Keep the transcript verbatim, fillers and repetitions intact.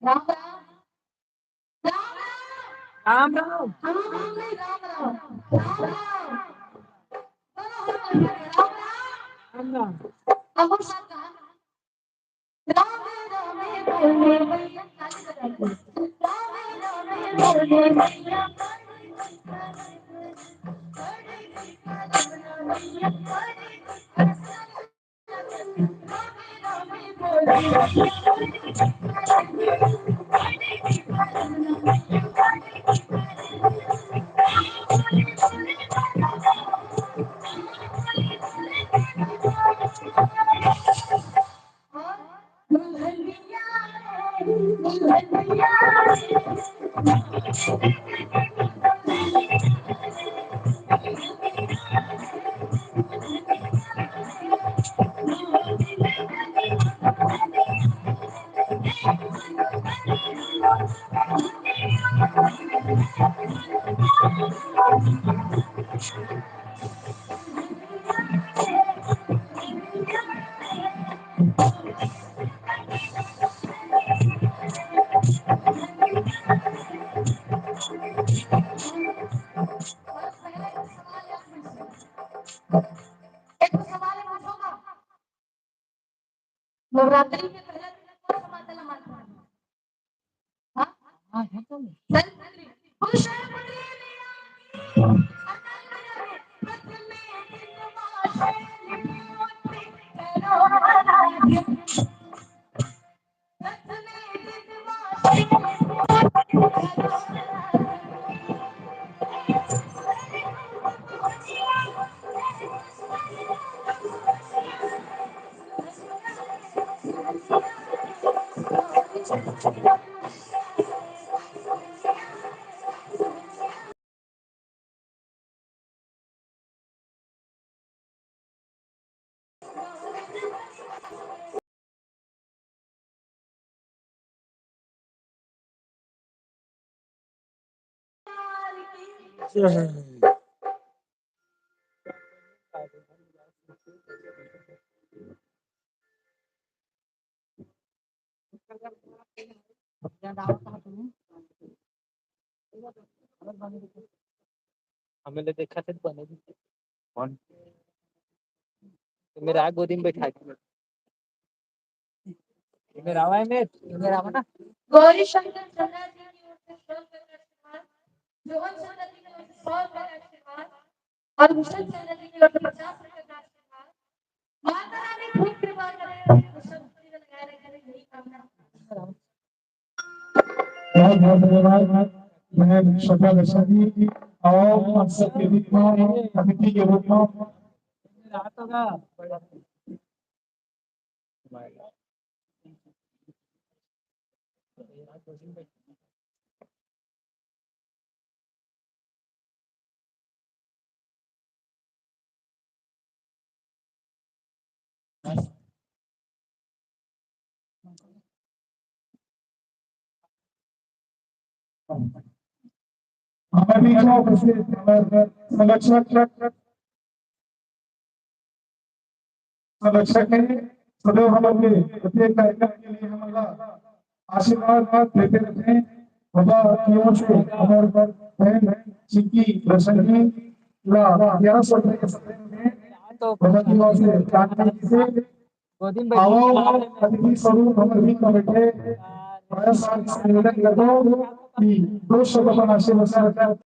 राम राम। राम राम। राम राम। एक ठो सवाल पूछो का? नवरात्रि के पहला दिन कौन सा माता ला मानथे? हाँ? हाँ, है तो नहीं। सवित्री। हमें ले देखा थे बने भी। कौन? मेरा गोदी में बैठा के। मेरा आवा है, मैं, मेरा आवा ना। गौरी शंकर चंद्रा जी की ओर से सौ रुपए का आशीर्वाद, जोहन चंद्रा जी की ओर से सौ रुपए का आशीर्वाद और भूषण चंद्रा जी की ओर से पचास रुपए का आशीर्वाद। माता रानी खूब कृपा करे, सब सुखी लगाए रखे, यही कामना। बहुत बहुत धन्यवाद। मैं श्रद्धा दर्शन जी और आप सबके बीच में अतिथि के रूप में हमारे बीच में उपस्थित हमारे संरक्षक, संरक्षक हैं, सदैव हम अपने प्रत्येक कार्यक्रम के लिए हमारा आशीर्वाद देते रहते हैं। बाबा की ओर से हमारे बहन चिंकी दर्शन जी ला ग्यारह सौ रुपए के सदन में बाबा की ओर से दान की से गोदी में बैठी आओ, अतिथि स्वरूप हमारे बीच में बैठे बड़ा साहब से निवेदन करता हूँ कि दो शब्द अपन आशीर्वाद से रखें।